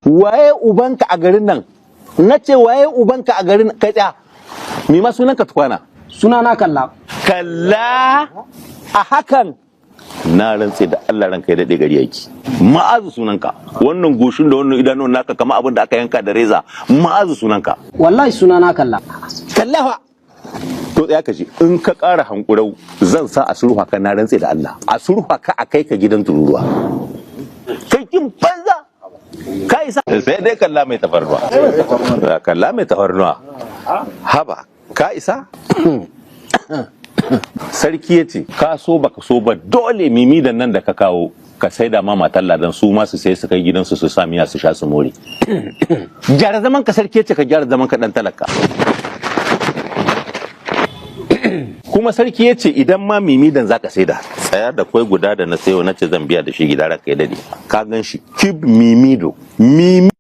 Waye ubanka a garin nan? Na ce waye ubanka a garin? Kai, tsaya. Me ma sunanka tukwana? Suna na Kalla. Kalla a hakan, na rantse da Allah, ranka ya daɗe, gari yake. Ma'azu sunanka. Wannan goshin da wannan idanun naka kama abin da aka yanka da reza. Ma'azu sunanka. Wallahi suna na Kalla. Kallafa. To, tsaya ka ji, in ka ƙara hankurau, zan sa a sulha ka. Na rantse da Allah, a sulha ka, a kai ka gidan tururuwa. Kai kin banza, ka isa. Sai dai Kalla mai tafarnuwa, Kalla mai tafarnuwa. Haba, ka isa. Sarki ya ce ka so baka so ba, dole mimi da nan da ka kawo ka sai da ma matan Ladan, su ma su sai su kai gidansu su sa miya su sha su more. Gyara zaman ka. Sarki ya ce ka gyara zaman ka, dan talaka. Kuma sarki ya ce idan ma mimi dan zaka saida, tsaya, da kwai guda da na sayo, na ce zan biya da shi gida. Ranka ya dade, ka gan shi, cube mimido mimi.